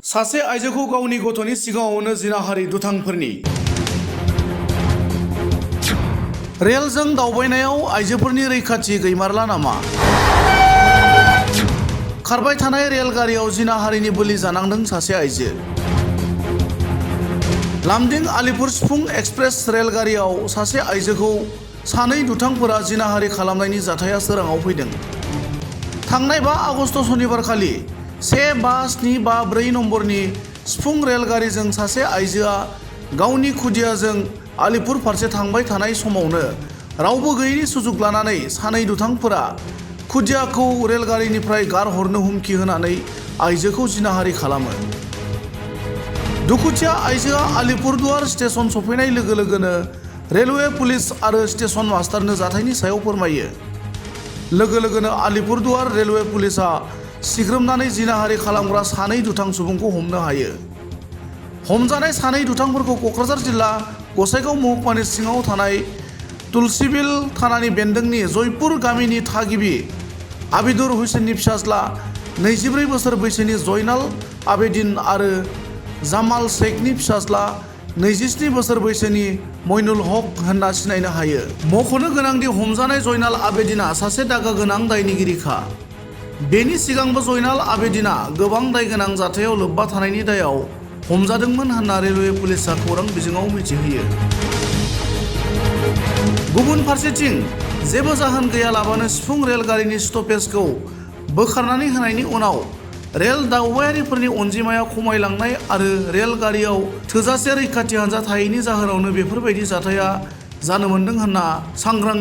सासे आइजोखौ गावनि गथ'नि सिगाङावनो जिनाहारि दुथांफोरनि रेलजों दावबायनायाव आइजोफोरनि रैखाथि गैमारला नामा? खारबाय थानाय रेलगारियाव जिनाहारिनि बोलि जानांदों सासे आइजो। लामदिं आलिपुर सिफुं एक्सप्रेस रेलगारियाव सासे आइजोखौ सानै दुथांफोरा जिनाहारि खालामनायनि जाथाया सोराङाव फैदों। थांनाय 5 आगस्ट सनिबारखालि 1575 नम्बरनि सिफुं रेलगारिजों सासे आइजोआ गावनि खुदियाजों आलिपुर फारसे थांबाय थानाय समावनो रावबो गैयैनि सुजुग लानानै सानै दुथांफोरा खुदियाखौ रेलगारिनिफ्राय गारहरनो हुमखि होनानै आइजोखौ जिनाहारि खालामो। दुखुथिया आइजोआ आलिपुरदुवार स्टेशन सफैनाय लोगो लोगोनो रेलवे पुलिस आरो स्टेशन मास्टारनो जाथायनि सायाव फोरमायो। लोगो लोगोनो आलिपुरदुवार रेलवे पुलिसआ सिग्रोमनानै जिनाहारि खालामग्रा सानै दुथां सुबुंखौ हमनो हायो। हमजानाय सानै दुथांफोरखौ क'क्राझार जिल्ला गसाइगाव महकुमानि सिङाव थानाय तुलसीबिल थानानि बेन्दोंनि जयपुर गामिनि थागिबि आबिदुर हुसैननि फिसाज्ला 24 बोसोर बैसोनि जयनाल आबेदिन आरो जामाल शेखनि फिसाज्ला 27 बोसोर बैसोनि मइनुल हक होनना सिनायनो हायो। मख'नो गोनांदि हमजानाय जयनाल आबेदिना सासे दागा गोनां दायनिगिरिखा। बेनि सिगांबो जयनाल आबेदिना गोबां दायगोनां जाथायाव लोब्बा थानायनि दायाव हमजादोंमोन होनना रेलवे पुलिसआ खौरां बिजोङाव मिथिहोयो। गुबुन फारसेथिं जेबो जाहोन गैयालाबानो सिफुं रेलगारिनि स्टपेजखौ बोखारनानै होनायनि उनाव रेल दावबायारिफोरनि अनजिमाया खमायलांनाय आरो रेलगारियाव थोजासे रैखाथि हानजा थायैनि जाहोनावनो बेफोरबायदि जाथाया जानो मोनदों होनना सांग्रां